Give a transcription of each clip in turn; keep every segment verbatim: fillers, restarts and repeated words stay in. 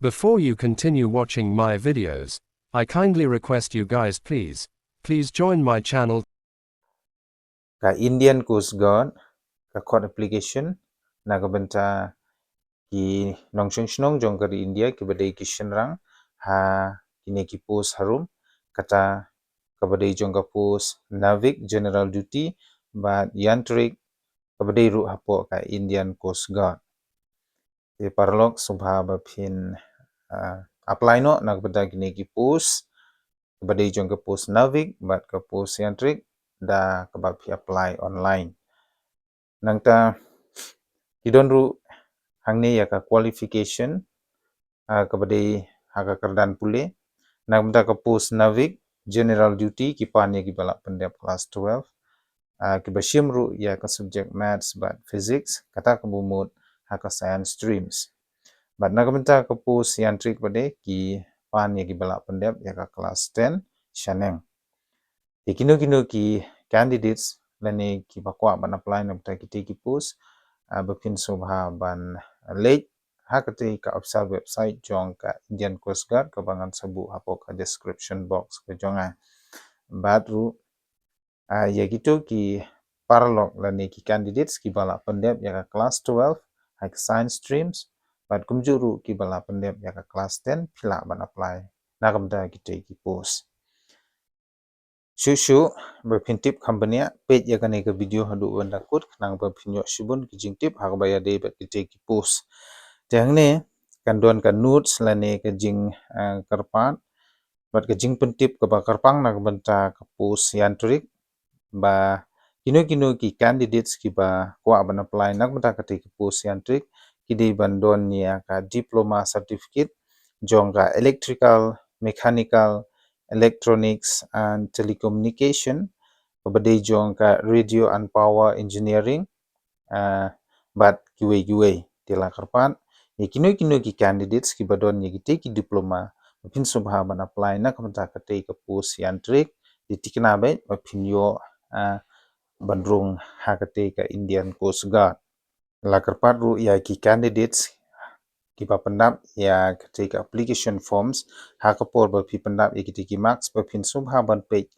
Before you continue watching my videos, I kindly request you guys, please, please join my channel. Ka Indian Coast Guard ka khot application na ka bynta ki nongshong shnong jong ka ri India kiba dei ki shynrang ha kine ki post harum, kata kaba dei jong ka post Navik General Duty bad Yantrik kaba dei ruh hapoh ka Indian Coast Guard. Te paralok sngewbha ba phin, ah, apply noh na ka bynta kine ki post, kaba dei jong ka post Navik bad ka post Yantrik da kaba phi apply online. Nangta ki don ruh hangne ïa ka qualification, ah, kaba dei ha ka kyrdan pule. Na ka bynta ka post Navik General Duty ki pan ïa kiba lah pyndep class twelve, ah, kiba shim ruh ïa ka subject Maths bad Physics, kata kaba mut ha ka Science Streams. Bad na ka bynta ka post Yantrik pat de ki pan ïa kiba lah pyndep ïa ka class ten shaneng. Te kino kino ki candidates lane kiba kwah ban apply na ka bynta kitei ki post, ah, ba phin sngewbha ban leit ha katei ka official website jong ka Indian Coast Guard kaba ngan sa buh hapoh ka description box ka jong nga. Bad ruh, ah, ïa kito ki paralok lane ki candidates kiba lah pyndep ïa ka class twelve ha ka Science Streams bad kumjuh ruh kiba lah pyndep ïa ka class ten phi lah ban apply na ka bynta kitei ki post. Shuh shuh ba phin tip kham bniah, peit ïa kane ka video haduh ban da kut khnang ba phin ïoh shibun ki jingtip ha kaba ïadei bad kitei ki post. Te hangne kan don ka notes lane ka jing, ah, kyrpad bad ka jingpyntip kaba kyrpang na ka bynta ka post Yantrik, ba kino kino ki candidates kiba kwah ban apply na ka bynta katei ka post Yantrik ki dei ban don ïa ka diploma certificate jong ka Electrical, Mechanical, Electronics and Telecommunication, kaba dei jong ka Radio and Power Engineering, ah, bad kiwei kiwei. Te la kyrpad ïa kino kino ki candidates kiba don ïa kitei ki diploma ba phin sngewbha ban apply na ka bynta katei ka post Yantrik, te thikna beit ba phin ïoh, ah, ban rung ha katei ka Indian Coast Guard. La kyrpad ruh ïa ki candidates kiba pyndap ïa kitei ka application forms ha ka por ba phi pyndap ïa kitei ki marks ba phin sngewbha ban peit,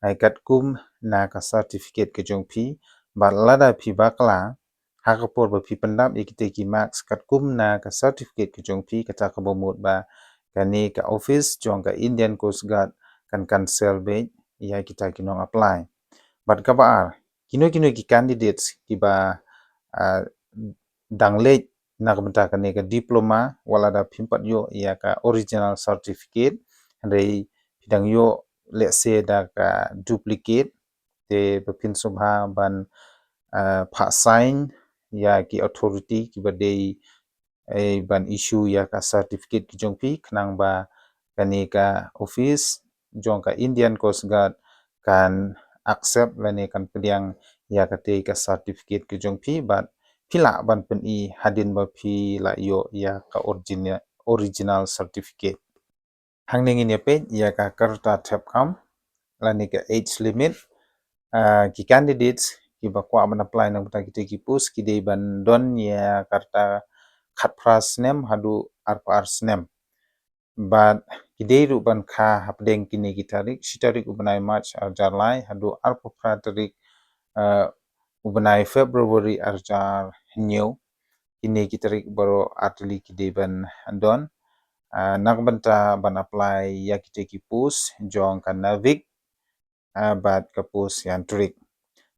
ah, katkum na ka certificate ka jong phi, bad lada phi bakla ha ka por ba phi pyndap ïa kitei ki marks katkum na ka certificate ka jong phi, kata kaba mut ba kane ka office jong ka Indian Coast Guard kan cancel beit ïa kita ki nong apply. Bad kaba ar, kino kino ki candidates kiba, ah, dang leit na ka bynta kane ka diploma, wat lada phim pat ïoh ïa ka original certificate, hynrei phi dang ïoh, let's say, da ka duplicate, te ba phin sngewbha ban, ah, phah sign ïa ki authority kiba dei, eh, ban issue ïa ka certificate ki jong phi, khnang ba kane ka office jong ka Indian Coast Guard kan accept lane kan pdiang ïa katei ka certificate ki jong phi, bad phi lah ban pyni hadien ba phi la ïoh ïa ka origina-, original certificate. Hangne ngin ïa peit ïa ka rta thep kam lane ka age limit. Ah, ki candidates kiba kwah ban apply na ka bynta kitei ki post ki dei ban don ïa ka rta khatphra snem haduh arphew ar snem. Bad ki dei ruh ban kha hapdeng kine ki tarik, shi tarik u bnai March arhajar lai haduh arphew phra tarik, eh, u bnai February arhajar hynñiew. Kine ki tarik baroh artylli ki dei ban don, ah, na ka bynta ban apply ïa kitei ki post jong ka Navik, ah, bad ka post Yantrik.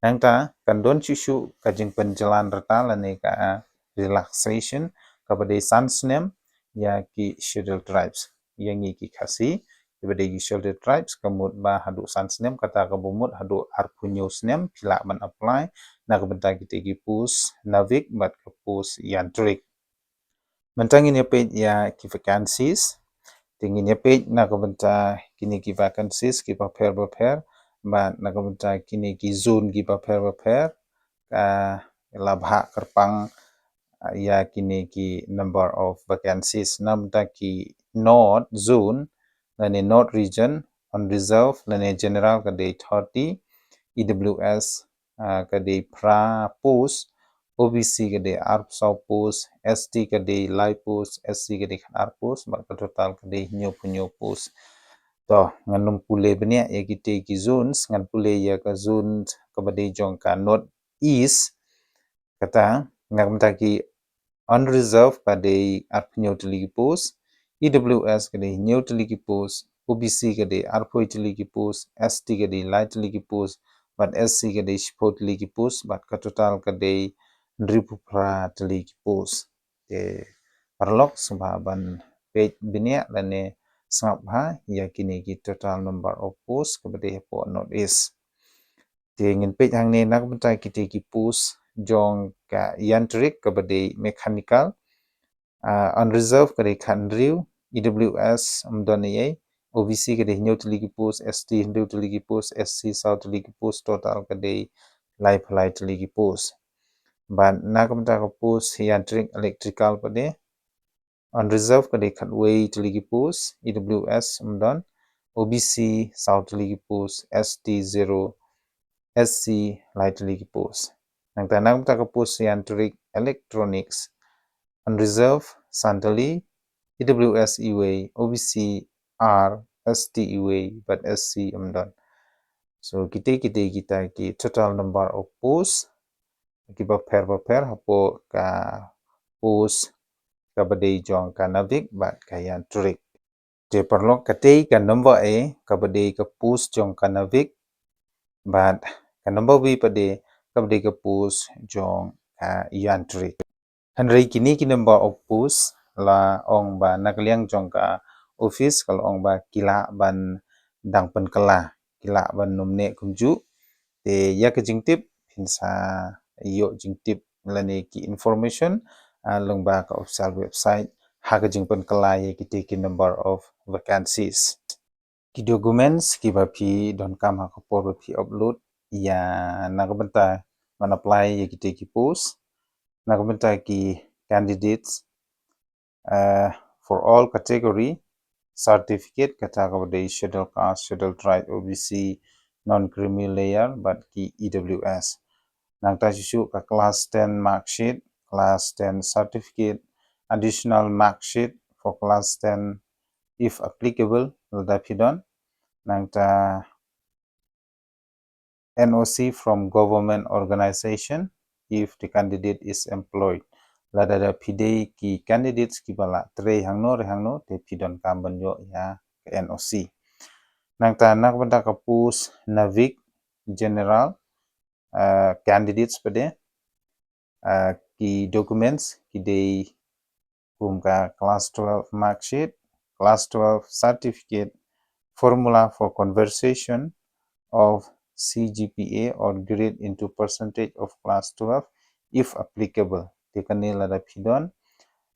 Nangta kan don shuh shuh ka jingpynjlan rta lane ka, ah, relaxation kaba dei san snem ïa ki Scheduled Tribes. Ïa ngi ki Khasi, kiba dei ki Scheduled Tribes, ka mut ba haduh san snem, kata kaba mut haduh arphew hynñiew snem phi lah ban apply na ka bynta kitei ki post Navik bad ka post Yantrik. Mynta ngin ïa peit ïa ki vacancies. Te ngin ïa peit na ka bynta kine ki vacancies kiba pher bapher, bad na ka bynta kine ki zone kiba pher bapher, ka la bhah kyrpang, ah, ïa kine ki number of vacancies. Na ka bynta ki North Zone lane North Region, unreserved lane general ka dei thirty, E W S, ah, ka dei phra post, O B C ka dei arphew saw post, S T ka dei lai post, S C ka dei khatar post, bad ka total ka dei hynñiewphew hynñiew post. To, ngan nym pule bniah ïa kitei ki zones, ngan pule ïa ka zone kaba dei jong ka North East, kata, na ka bynta ki unreserved ka dei arphew hynñiew tylli ki post, E W S ka dei hynñiew tylli ki post, O B C ka dei arphew tylli ki post, S T ka dei lai tylli ki post, bad S C ka dei shiphew tylli ki post, bad ka total ka dei hynriewphew phra tylli ki post. Te paralok sngewbha ban peit bniah lane sngap bha ïa kine ki total number of post kaba dei hapoh North East. Te ngin peit hangne na ka bynta kitei ki post jong ka yantrik kaba dei mechanical, ah, unreserved ka dei khathynriew, E W S ym don ei ei, O B C ka dei hynñiew tylli ki post, S T hynriew tylli ki post, S C saw tylli ki post, total ka dei laiphew lai tylli ki post. Bad na ka bynta ka post yantrik electrical pat de, unreserved ka dei khatwei tylli ki post, E W S ym don, O B C saw tylli ki post, S T zero, S C lai tylli ki post. Nangta na ka bynta ka post yantrik electronics, unreserved san tylli, E W S iwei, O B C ar, S T iwei, bad S C ym don. So kitei kitei kita ki total number of post kiba pher ba pher hapoh ka post kaba dei jong ka NAVIC bad ka yantrik. Te paralok, katei ka number A kaba dei ka post jong ka NAVIC bad ka number B pat de kaba dei ka post jong ka yantrik. Hynrei kine ki number of post la ong ba na ka liang jong ka office ka la ong ba ki lah ban dang pynkylla, ki lah ban nym neh kumjuh. Te ïa ka jingtip phin sa ïoh jingtip lane ki information, ah, lyngba ka official website ha ka jingpynkylla ïa kitei ki number of vacancies. Ki documents kiba phi donkam ha ka por ba phi upload ïa na ka bynta ban apply ïa kitei ki post, na ka bynta ki candidates, uh, for all category, certificate kata kaba dei Scheduled Caste, Scheduled Tribe, O B C, non-creamy layer bad ki E W S. Nangta shuh shuh ka class ten mark sheet, class ten certificate, additional mark sheet for class ten if applicable, lada phi don. Nangta N O C from government organization if the candidate is employed. Lada da phi dei ki candidates kiba la trei hangno re hangno, te phi donkam ban ïoh ïa ka N O C. Nangta na ka bynta ka post NAVIC general, uh, candidates pat de, uh, ki documents ki dei kum ka class twelve mark sheet, class twelve certificate, formula for conversion of C G P A or grade into percentage of class twelve if applicable. Te kane lada phi don,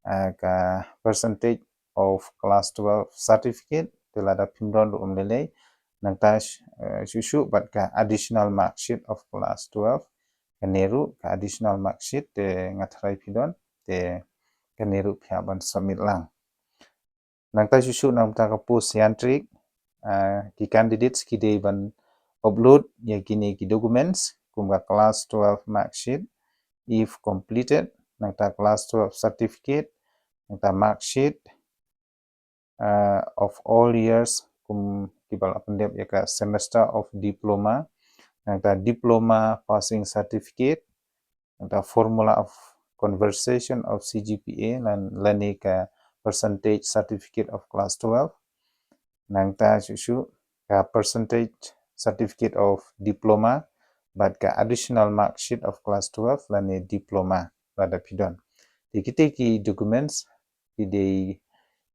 uh, ka percentage of class twelve certificate, te lada phim don ruh ym lei lei. Nangta, uh, shuh shuh bad ka additional mark sheet of class twelve, kane ruh ka additional mark sheet te nga tharai phi don, te kane ruh phi hap ban submit lang. Nangta shuh shuh na ka bynta ka post yantrik, ah, ki candidates ki dei ban upload ïa kine ki documents kum ka class twelve mark sheet if completed, nangta class twelve certificate, nangta mark sheet, uh, of all years kum kiba la pyndep ïa ka semester of diploma, nangta diploma passing certificate, nangta formula of conversion of C G P A lan lane ka percentage certificate of class twelve, nangta shuh shuh ka percentage certificate of diploma bad ka additional mark sheet of class twelve lane diploma lada phi don. Te kitei ki documents ki dei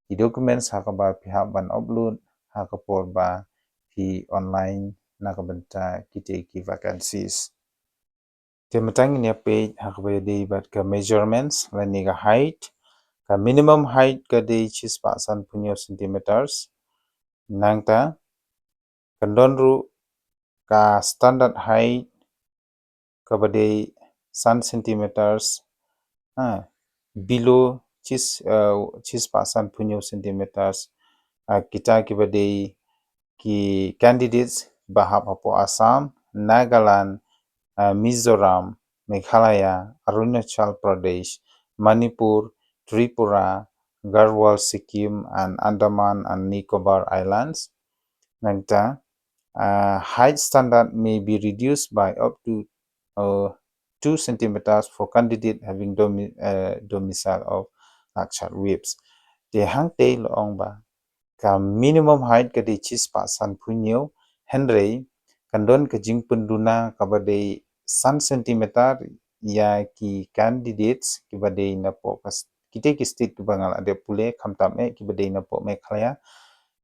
ki documents ha kaba phi hap ban upload ha ka por ba phi online na ka bynta kitei ki vacancies. Te mynta ngin ïa peit ha kaba ïadei bad ka measurements lane ka height. Ka minimum height ka dei shispah sanphew hynñiew centimeters. Nangta kan don ruh ka standard height kaba dei san centimeters, ha, below shis, uh, shispah sanphew hynñiew centimeters. Uh, kita kiba dei ki candidates ba hap hapoh Assam, Nagaland, uh, Mizoram, Meghalaya, Arunachal Pradesh, Manipur, Tripura, Garhwal Sikkim, and Andaman and Nicobar Islands. Nangta, uh, height standard may be reduced by up to uh, two centimeters for candidate having domi uh, domicile of Lakshadweeps. Te hangtei la ong ba ka minimum height ka dei chispah sanphew hynñiew, hynrei kan don ka jingpynduna kaba dei san centimeter ïa ki candidates kiba dei napoh ka st- kitei ki state kiba nga la dep pule, khamtam eh kiba dei napoh Meghalaya.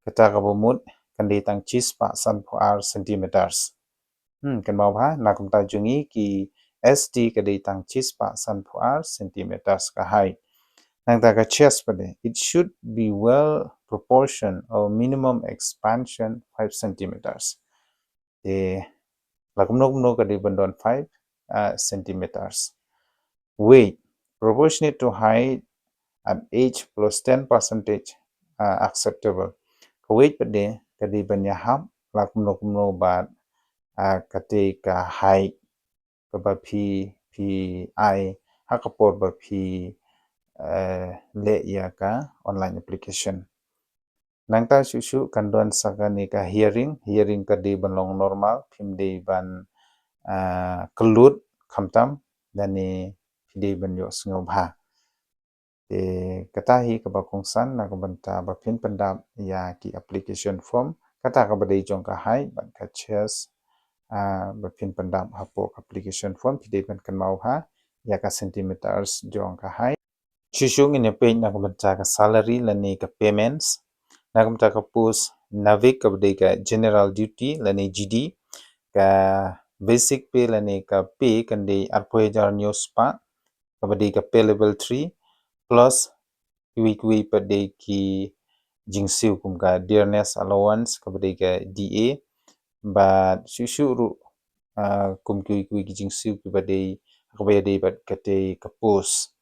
Kata kaba mut kan dei tang chispah sanphew ar centimeters. Hmm, kynmaw bha, na kumta jong ngi ki S T ka dei tang chispah sanphew ar centimeters ka height. Nangta ka chest pat de, it should be well proportioned or minimum expansion five centimeters. Te la kumno kumno ka dei ban don five uh, centimeters. Weight proportionate to height at age plus ten percentage uh, acceptable. Ka weight pat de ka dei ban ïahap la kumno kumno bad uh, katei ka height kaba phi phi ai ha ka por ba phi uh, leh ïa ka online application. Nangta shuh shuh kan don sa kane ka hearing, hearing ka dei ban long normal, phim dei ban uh, kyllut khamtam, lane phi dei ban ïohsngew bha. Te kata hi kaba kongsan na ka bynta ba phin pyndap ïa ki application form, kata kaba dei jong ka height bad ka chest uh, ba phin pyndap hapoh ka application form, phi dei ban kynmaw bha ïa ka centimeters jong ka height. Shuh shuh ngin ïa peit na ka bynta ka salary lane ka payments. Na ka bynta ka post NAVIC kaba dei ka general duty lane G D, ka basic pay lane ka pay kan dei arphew hajar hynñiew spah kaba dei ka pay level three, plus kiwei kiwei pat de ki jingsiew kum ka dearness allowance kaba dei ka D A, bad shuh shuh ruh uh, kum kiwei kiwei ki jingsiew kiba dei kaba ïadei bad katei ka post.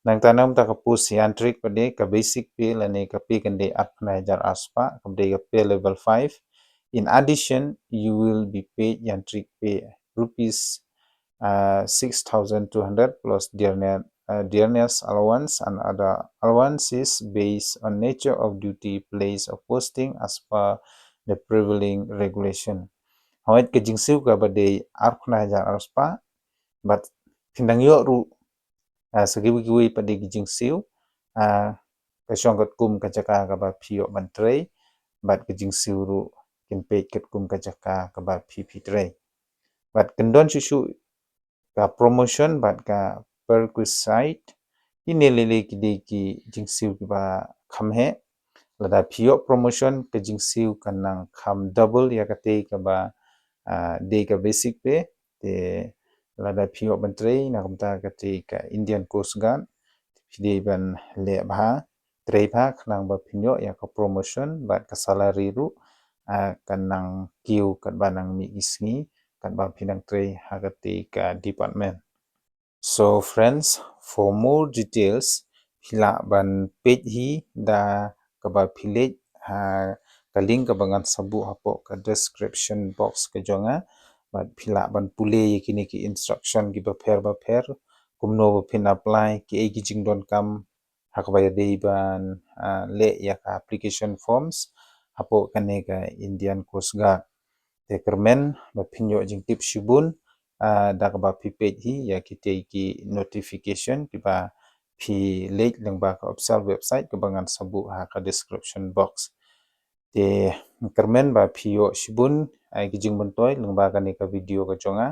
Nangta na ka bynta ka post yantrik pat de ka basic pay lane ka pay kan dei arphew khyndai hajar ar spah kaba dei ka pay level five. In addition, you will be paid yantrik pay rupees uh, six thousand two hundred plus dearness, uh, dearness allowance and other allowances based on nature of duty, place of posting as per the prevailing regulation. Hawai ka jingsiew kaba dei arphew khyndai hajar ar spah, bad phin dang ïoh ruh uh, sa kiwei kiwei pat de ki jingsiew uh, ka shong katkum ka jaka kaba phi ïoh ban trei, bad ka jingsiew ruh kin peit katkum ka jaka kaba phi phi trei. Bad kan don shuh shuh ka promotion bad ka perquisite. Kine lei lei ki dei ki jingsiew kiba kham heh. Lada phi ïoh promotion ka jingsiew kan nang kham double ïa katei kaba uh, dei ka basic pay. Te lada phi ïoh ban trei na ka bynta katei ka Indian Coast Guard, phi dei ban leh bha, trei bha khnang ba phin ïoh ïa ka promotion bad ka salary ruh uh, kan nang kiew katba nang mih ki sngi katba phi nang trei ha katei ka department. So friends, for more details phi lah ban peit hi da kaba phi leit ha ka link kaba ngan sa buh hapoh ka description box ka jong nga. Bad phi lah ban pule ïa kine ki instruction kiba pher ba pher, kumno ba phin apply, kiei ki jingdonkam ha kaba ïadei ban uh, leh ïa ka application forms hapoh kane ka Indian Coast Guard. Te kyrmen ba phin ïoh jingtip shibun uh, da kaba phi peit hi ïa kitei ki notification kiba phi leit lyngba ka official website kaba ngan sa buh ha ka description box. Te kyrmen ba phi ïoh shibun uh, ki jingmyntoi lyngba kane ka video ka jong nga.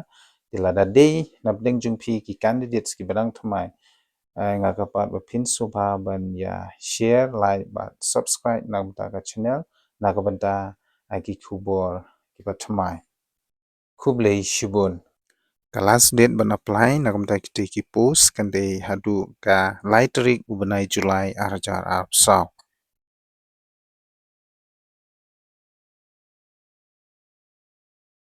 Te lada dei na pdeng jong phi ki candidates kiba dang thymmai, uh, nga kyrpad ba phin sngewbha ban ïa share, like bad subscribe na ka bynta ka channel na ka bynta uh, ki khubor kiba thymmai. Khublei shibun. Ka last date ban apply na ka bynta kitei ki post kan dei haduh ka lai tarik u bnai July ar hajar arphew saw.